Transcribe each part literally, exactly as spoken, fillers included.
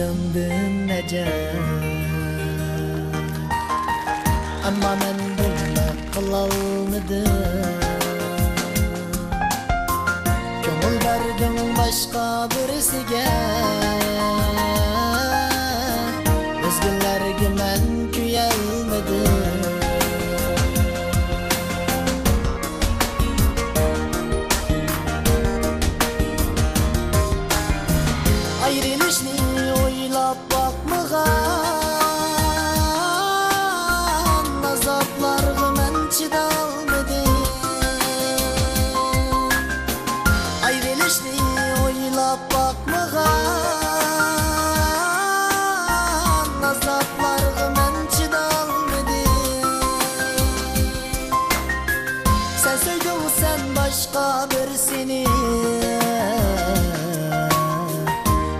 ئەجەب. ئەمما مەن بۇنداق قىلالمىدىم. كۆڭۈل بەردىڭ باشقا بىرسىگە، ئۆزگىلەرگە مەن كۆيەلمىدىم. ئايرىلىشنى ئويلاپ باقمىغان، ئازابلارغا مەن چىدالمىدىم. ئايرىلىشنى ئويلاپ باقمىغان، ئازابلارغا مەن چىدالمىدىم. سەن سۆيدۈڭ سەن باشقا بىرسىنى،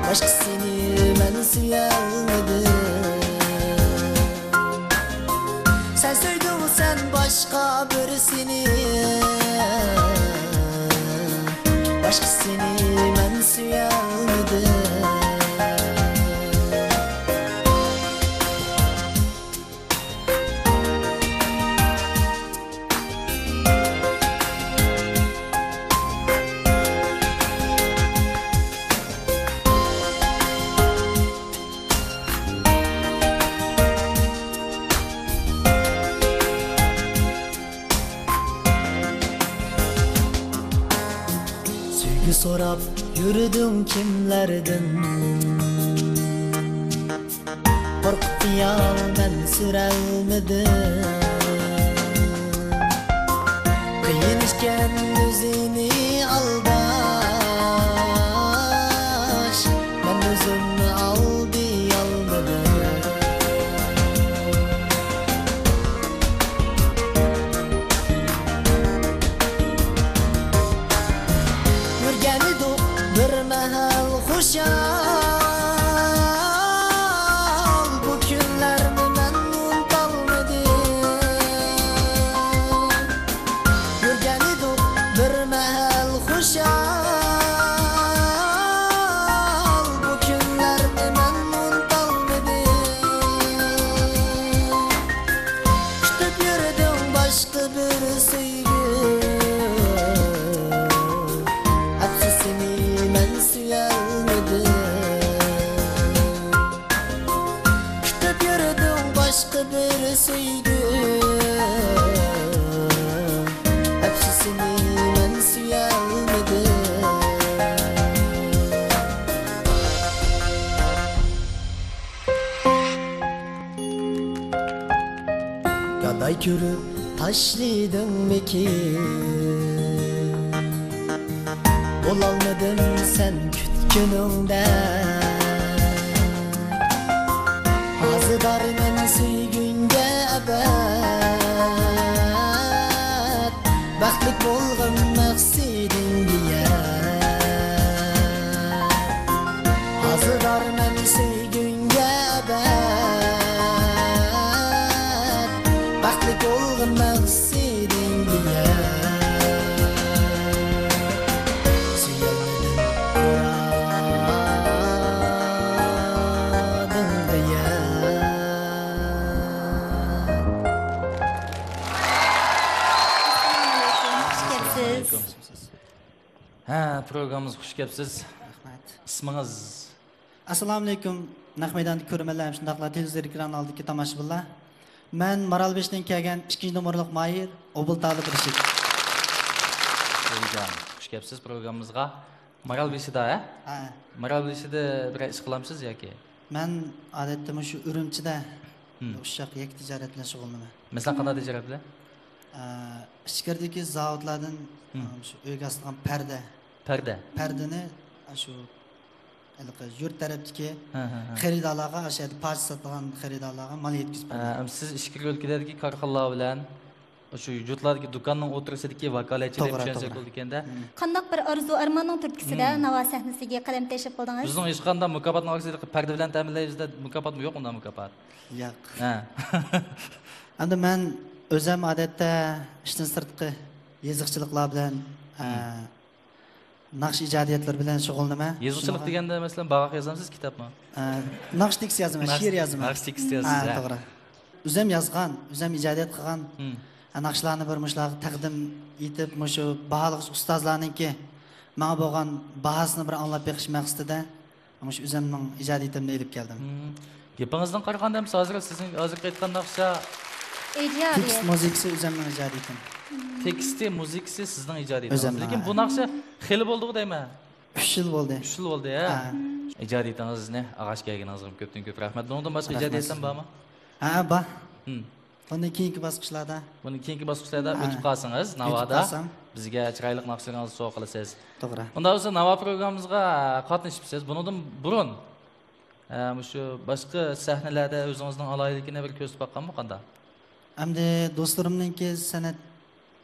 باشقىسىنى مەن سۆيەلمىدىم. سەن سۆيدۈڭ سەن باشقا بىرسىنى، باشقىسىنى مەن سۆيەلمىدىم. سۆيگۈ سوراپ يۈردۈڭ كىملەردىن؟ قورقۇپ خىيال مەن سۈرەلمىدىم. قىيىن ئىكەن ئۆزىنى ئالداش، مەن ئۆزۈمنى ئالدىيالمىدىم. يۈرگەنىدۇق بىر مەھەل خۇشال، بۇ كۈنلەرنى مەن ئۇنتالمىدىم. يۈرگەنىدۇق بىر مەھەل خۇشال، بۇ كۈنلەرنى مەن ئۇنتالمىدىم. كۈتۈپ يۈردۈڭ باشقا بىر سۆيگۈ، ئەپسۇسىنى مەن سۆيەلمىدىم. كۈتۈپ يۈردۈڭ باشقا بىر سۆيگۈ، ئەپسۇسىنى مەن سۆيەلمىدىم. گاداي كۆرۈپ تاشلىدىڭمىكىن؟ بولالمىدىم سەن كۈتكىنىڭدەك. ھازىدارمەن سۆيگۈڭگە ئەبەد، بەختلىك بولغىن مەقسىتىڭگە يەت. ھازىدارمەن سۆيگۈڭگە ئەبەد، بەختلىك بولغىن مەقسىتىڭگە يەت. سۆيەلمىدىم مۇرادىڭغا يەت. ئەسسالامۇئەلەيكۇم، خۇش كەپسىز. ھە، پروگراممىمىزغا خۇش كەپسىز. رەھمەت. ئىسمىڭىز؟ ئەسسالامۇئەلەيكۇم، نەق مەيداندىكى كۆرۈرمەنلەر ھەم شۇنداقلا تېلېۋىزور ئېكرانى ئالدىدىكى تاماشىبىنلار. مەن مارالبېشىدىن كەلگەن ئىككىنچى نومۇرلۇق ماھىر، ئوبۇلتالىپ رىشىت. ئوبۇلجان، خۇش كەپسىز پروگراممىمىزغا. مارالبېشىدا، ھە؟ ھە. مارالبېشىدا بىرەر ئىش قىلامسىز ياكى؟ مەن ئادەتتە مۇشۇ ئۈرۈمچىدە ھىم. ئۇششاق يەككە تىجارەت بىلەن شۇغۇللىنىمەن. مەسىلەن، قانداق تىجارەت بىلەن؟ ئە، ئىچكىرىدىكى زاۋۇتلاردىن، ھىم. ئە، مۇشۇ ئۆيگە ئاسىدىغان پەردە. پەردە؟ پەردىنى، ئە، شۇ ھېلىقى يۇرت تەرەپتىكى ھە، ھە، ھە. خېرىدارلارغا، ئاشۇ يەردە پارچە ساتىدىغان خېرىدارلارغا مال يەتكۈزۈپ ھە، بېرىمەن. ئەم، سىز ئىچكىرى ئۆلكىلەردىكى كارخانىلار بىلەن شۇ يۇرتلاردىكى دۇكاننىڭ ئوتتۇرىسىدىكى ۋاكالەتچىلىك توغرا، چۈشەنسەك توغرا. بولىدىكەن-دە. مم. قانداق بىر ئارزۇ ئارماننىڭ تۈرتكىسىدە مم. ناۋا سەھنىسىگە قەدەم تەشرىپ قىلدىڭىز؟ بىزنىڭ ھېچقانداق مۇكاپاتنىڭ ئارىسىدا پەردە بىلەن تەمىنلەيمىز دە، مۇكاپاتمۇ يوق ئۇنداق مۇكاپات. ياق. ھە. ئەمدى مەن ئۆزۈم ئادەتتە ئىشتىن سىرتقى يېزىقچىلىقلار بىلەن، ئە، مم. ناخشا ئىجادىيەتلىرى بىلەن شۇغۇللىنىمەن. يېزىقچىلىق شۇنىڭغا دېگەندە، مەسىلەن، بارغاق يازامسىز كىتابمۇ؟ ئە، ناخشا تېكىست يازىمەن، ناخشا، شېئىر يازىمەن. ناخشا تېكىست يازىسىز، ھە، ھە. توغرا. ئۆزۈم يازغان، ئۆزۈم ئىجادىيەت قىلغان، ھە، ناخشىلارنى بىر مۇشۇلارغا تەقدىم ئېتىپ، مۇشۇ باھالىغۇچى ئۇستازلارنىڭكى ماڭا بولغان باھاسىنى بىر ئاڭلاپ بېقىش مەقسىتىدە مۇشۇ ئۆزۈمنىڭ ئىجادىيىتىمنى ئېلىپ كەلدىم. گېپىڭىزدىن قارىغاندا، ھەم ھازىر سىزنىڭ ھازىرقى ئېيتقان ناخشا، تېكىست، مۇزىكىسى ئۆزۈمنىڭ ئىجادىيىتىم. تېكىستى، مۇزىكىسى سىزنىڭ ئىجادىيىتىڭىز. ئۆزۈمنىڭ، لېكىن بۇ ناخشا خېلى بولدىغۇ دەيمەن. ئۈچ يىل بولدى. ئۈچ يىل بولدى، ھە؟ ھە. ئىجادىيىتىڭىزنى ئاغاچ كەلگىنىڭىزگە كۆپتىن كۆپ رەھمەت. بۇنىڭدىن باشقا ئىجادىيەتلەر بارمۇ؟ ھە، بار. بۇنىڭ كېيىنكى باسقۇچلاردا. بۇنىڭ كېيىنكى باسقۇچلاردا ئۆتۈپ قالسىڭىز، ناۋادا بىزگە چىرايلىق ناخشىلىرىڭىزنى سوۋغا قىلىسىز. توغرا. ئۇنداق بولسا، ناۋا پروگراممىمىزغا قاتنىشىپسىز. بۇنىڭدىن بۇرۇن، ئە، مۇشۇ باشقا سەھنىلەردە ئۆزىڭىزنىڭ ئالاھىدىلىكىنى بىر كۆرسىتىپ باققانمۇ قانداق؟ ئەمدى دوستلىرىمنىڭكى سەنئەت،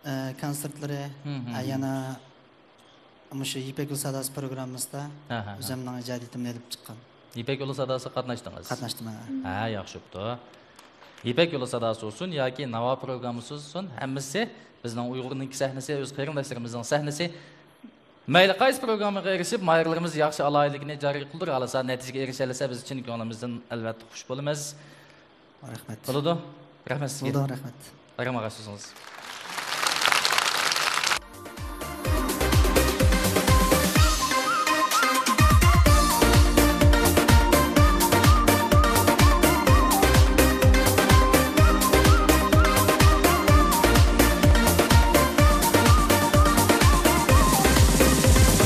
ئە، كونسېرتلىرى، ھە، يەنە مۇشۇ يىپەك يولى ساداسى پروگراممىسىدا ئۆزۈمنىڭ ئىجادىيىتىمنى ئېلىپ چىققان. يىپەك يولى ساداسىغا قاتناشتىڭىز؟ قاتناشتىم، ھە. ھە، ياخشى بوپتۇ. يىپەك يولى ساداسى بولسۇن ياكى ناۋا پروگراممىسى بولسۇن، ھەممىسى بىزنىڭ ئۇيغۇرنىڭكى سەھنىسى، ئۆز قېرىنداشلىرىمىزنىڭ سەھنىسى. مەيلى قايسى پروگراممىغا ئېرىشىپ، ماھىرلىرىمىز ياخشى ئالاھىدىلىكىنى جارى قىلدۇرالىسا، نەتىجىگە ئېرىشەلىسە، بىز چىن كۆڭلىمىزدىن ئەلۋەتتە خۇش بولىمىز. رەھمەت. بولىدۇ. رەھمەت سىزگە. بولىدۇ، رەھمەت. بايرام ئاغا، سۆزىڭىز.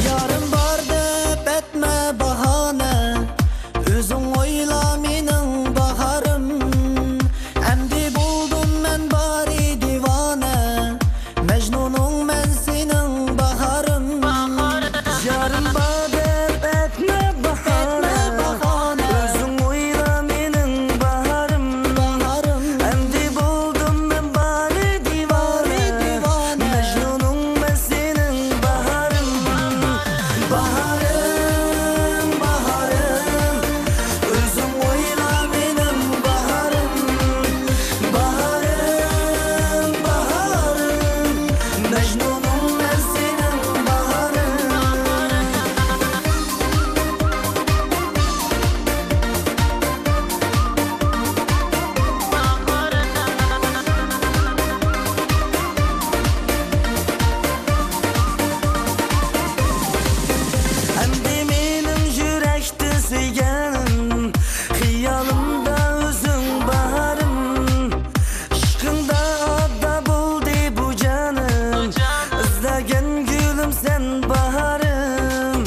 يارىم بار دەپ ئەتمە باھانە، ئۆزۈڭ ئويلا مېنىڭ باھارىم. ئەمدى بولدۇم مەن بارى دىۋانە، مەجنۇنۇڭ مەن سېنىڭ باھارىم. يارىم بار دەپ ئەتمە باھانە، ئۆزۈڭ ئويلا مېنىڭ باھارىم. ئەمدى بولدۇم مەن بارى دىۋانە، مەجنۇنۇڭ مەن سېنىڭ باھارىم. باھارىم، باھارىم، ئۆزۈڭ ئويلا مېنىڭ باھارىم. باھارىم، باھارىم، مەجنۇنۇم مەن سېنىڭ باھارىم. ئەمدى مېنىڭ يۈرەكتە سۆيگەنىم، خىيالىمدا ئۆزۈڭ باھارىم. ئىشقىڭدا ئادا بولدى بۇ جانىم، ئىزلىگەن گۈلۈم سەن باھارىم.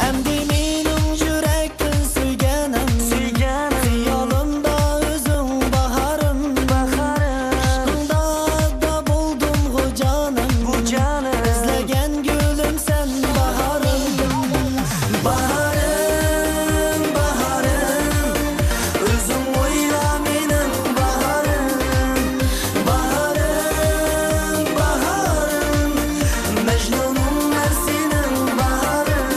ئەمدى مېنىڭ يۈرەكتىن سۆيگەنىم، سۆيگەنىم. خىيالىمدا ئۆزۈڭ باھارىم، باھارىم. ئىشقىڭدا ئادا بولدۇمغۇ جانىم، بۇ جانىم. ئىزلىگەن گۈلۈم سەن باھارىم. باھارىم، باھارىم، ئۆزۈڭ ئويلا مېنىڭ باھارىم. باھارىم، باھارىم، مەجنۇنۇم مەن سېنىڭ باھارىم.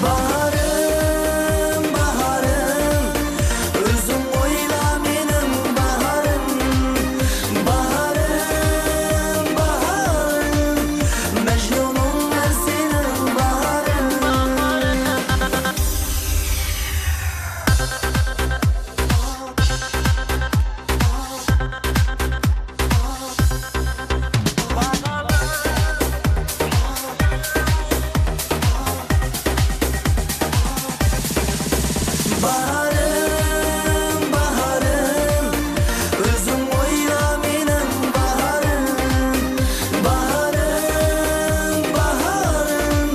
باھارىم، باھارىم، ئۆزۈڭ ئويلا مېنىڭ باھارىم. باھارىم، باھارىم، مەجنۇنۇم مەن سېنىڭ باھارىم. باھارىم، باھارىم، ئۆزۈڭ ئويلا مېنىڭ باھارىم. باھارىم، باھارىم،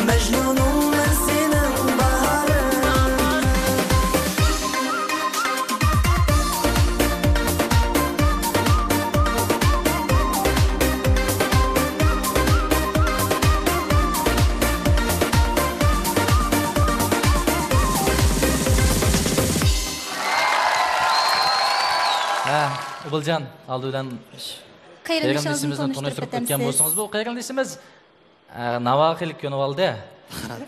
مەجنۇنۇم مەن سېنىڭ باھارىم. ھە، ئوبۇلجان، ئالدى بىلەن قېرىندىشىمىزنى تونۇشتۇرۇپ ئۆتكەن بولسىڭىز، بۇ قېرىندىشىمىز، ئە، ناۋاغا خېلى كۆنۈۋالدى.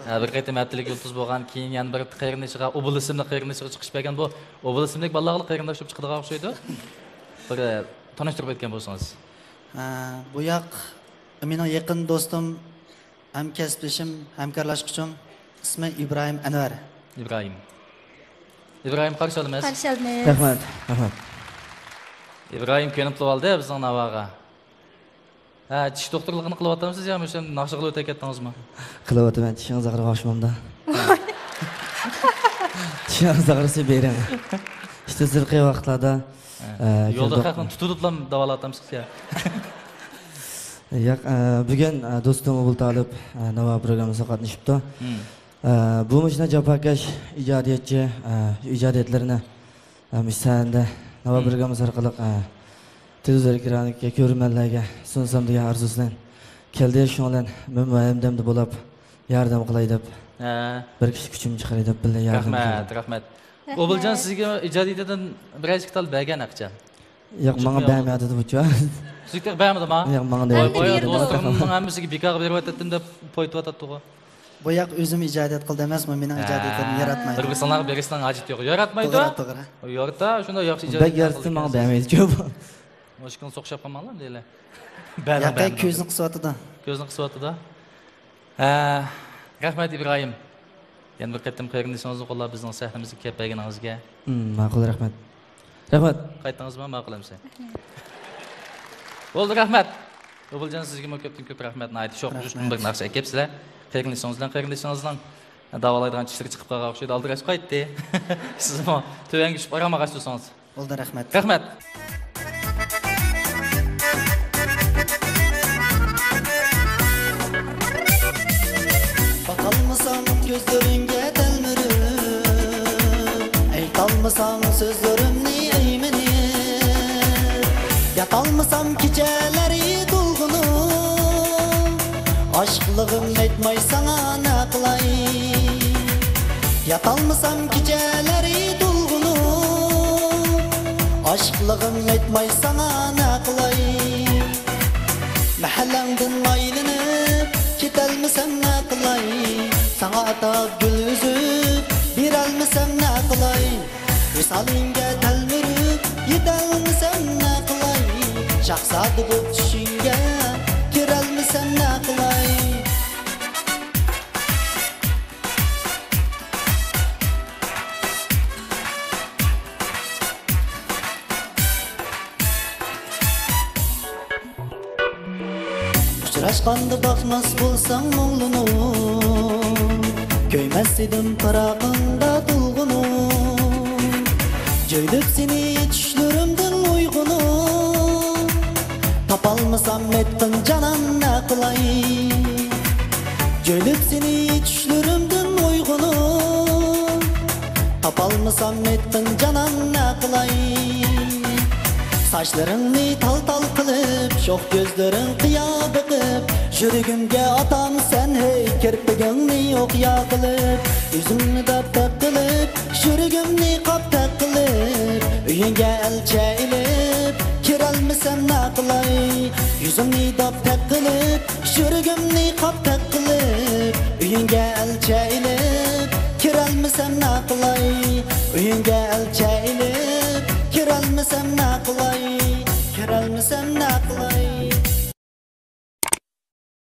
ئە، بىر قېتىم ھەپتىلىك يۇلتۇز بولغان، كېيىن يەنە بىر قېرىندىشىغا، ئوبۇل ئىسىملىك قېرىندىشىغا چىقىش بەرگەن. بۇ ئوبۇل ئىسىملىك بالىلارغىلا قېرىنداش بولۇپ چىقىدىغان ئوخشايدۇ. بىر، ئە، تونۇشتۇرۇپ ئۆتكەن بولسىڭىز. ئە، بۇ ياق مېنىڭ يېقىن دوستۇم ھەمكەسىپدىشىم، ھەمكارلاشقۇچۇم، ئىسمى ئىبراھىم ئەنۋەر. ئىبراھىم. ئىبراھىم، قارشى ئالىمىز. قارشى ئالىمىز. رەھمەت، رەھمەت. ئىبراھىم كۆنۈپ قالدى بىزنىڭ ناۋاغا. ھە، چىش دوختۇرلۇقىنى قىلىۋاتامسىز يا مۇشۇ ناخشا قىلىۋېتىۋاتامسىزمۇ؟ قىلىۋاتىمەن، چىشىڭىز ئاغرىپ ئوخشىمامدا؟ چىشىڭىز ئاغرىسا بېرىڭ. ئىشتىن سىرتقى ۋاقىتلاردا، ھە. ئە، يولدا كۆپ خەقنى تۇتۇۋېتىپلا داۋالاۋاتامسىز يا؟ ياق، ئە، بۈگۈن، ئە، دوستۇم ئوبۇل تالىپ، ئە، ناۋا پروگراممىسىغا قاتنىشىپتۇ. ھىم. ئە، بۇ مۇشۇنداق جاپاكەش ئىجادىيەتچى، ئە، ئىجادىيەتلىرىنى، ئە، مۇشۇ سەھنىدە ناۋا ھىم. پروگراممىسى ئارقىلىق، ئە، تېلېۋىزور ئېكرانىدىكى كۆرۈرمەنلەرگە سۇنسام دېگەن ئارزۇسى بىلەن كەلدى. شۇنىڭ بىلەن مەنمۇ ھەمدەمدە بولاپ ياردەم قىلاي دەپ، ھە. بىر كىشىلىك كۈچۈمنى چىقىراي دەپ بىللە ياردەم قىلدىم. رەھمەت، رەھمەت. رەھمەت. ئوبۇلجان سىزگە ئىجادىيىتىدىن بىرەر ئىككى تال بەرگەن ئاقچا؟ ياق، ماڭا بەرمەيۋاتىدۇ بۇچۇ. سىزگە بەرمىدىما؟ ياق، ماڭا بەرمەيۋاتىدۇ. ۋاي، ۋاي، دوستۇمنىڭ ھەممىسىگە بىكارغا بېرىۋاتاتتىم دەپ پويتىۋاتاتتىغۇ. بۇ ياق ئۆزۈم ئىجادىيەت قىلدى ئەمەسمۇ، مېنىڭ ھە. ئىجادىيىتىمنى ياراتمايدۇ. بىر بىرسىڭلارغا بېرىشنىڭ ھاجىتى يوق. ياراتمايدۇ. توغرا، توغرا. يارىتا، شۇنداق ياخشى ئىجادىيەت بەك يارىتسا ماڭا بەرمەيدۇ. مۇشۇ كۈنى سوقۇشۇپ قالماڭلار دېيىلە. بەرمەڭ، ياق، بەرمەڭ. كۆزنى قىسىۋاتىدۇ. كۆزنى قىسىۋاتىدۇ. ھە، رەھمەت ئىبراھىم. يەنە بىر قېتىم قېرىندىشىڭىزنى قوللاپ بىزنىڭ سەھنىمىزگە كېلىپ بەرگىنىڭىزگە. ھىم، ماقۇل، رەھمەت. رەھمەت. قايتتىڭىزمۇ؟ ماقۇل ئەمسە. بولدى، رەھمەت. ئوبۇلجان، سىزگىمۇ كۆپتىن كۆپ رەھمەت. ناھايىتى شوق، رەھمەت. جۇشقۇن بىر ناخشا ئەكەپسىلەر. قېرىندىشىڭىز بىلەن قېرىندىشىڭىزنىڭ داۋالايدىغان چىشلىرى چىقىپ قالغان ئوخشايدۇ. ئالدىراش قايتتى. سىزمۇ تۆۋەنگە چۈشۈپ ئارام ئالغاچ تۇرسىڭىز. بولدى، رەھمەت. رەھمەت. باقالمىسام كۆزلىرىڭگە تەلمۈرۈپ، ئېيتالمىسام سۆزلىرىمنى ئەيمىنىپ، ياتالمىسام كېچىلەر تولغىنىپ، ئاشىقلىقىم ئېيتماي ساڭا نە قىلاي؟ ياتالمىسام كېچىلەر تولغىنىپ، ئاشىقلىقىم ئېيتماي ساڭا نە قىلاي؟ مەھەللەڭدىن ئايلىنىپ كېتەلمىسەم نە قىلاي؟ ساڭا ئاتاپ گۈل ئۈزۈپ بېرەلمىسەم نە قىلاي؟ ۋىسالىڭگە تەلمۈرۈپ يېتەلمىسەم نە قىلاي؟ شاھزادە بولۇپ چۈشۈڭگە كىرەلمىسەم نە قىلاي؟ ئۇچراشقاندا باقماس بولساڭ مۇڭلىنىپ، كۆيمەس ئىدىم پىراقىڭدا تولغىنىپ. جۆيلۈپ سېنى چۈشلىرىمدىن ئويغىنىپ، تاپالمىسام ئېيتقىن جانان نە قىلاي؟ جۆيلۈپ سېنى چۈشلىرىمدىن ئويغىنىپ، تاپالمىسام ئېيتقىن جانان نە قىلاي؟ ساچلىرىڭنى تال-تال قىلىپ، شوخ كۆزلىرىڭ قىيا بېقىپ، يۈرىكىمگە ئاتامسەن ھەي، كىرپىكىڭنى ئوقيا قىلىپ، ئۆزۈمنى داپ-دەپ قىلىپ، يۈرىكىمنى قاپتەك قىلىپ، ئۆيۈڭگە ئەلچى ئېلىپ كىرەلمىسەم نە قىلاي؟ يۈزۈڭنى داپ-دەپ قىلىپ، يۈرىكىمنى قاپتەك قىلىپ، ئۆيۈڭگە ئەلچى ئېلىپ كىرەلمىسەم نە قىلاي؟ ئۆيۈڭگە ئەلچى ئېلىپ كىرەلمىسەم نە قىلاي؟ كىرەلمىسەم نە قىلاي؟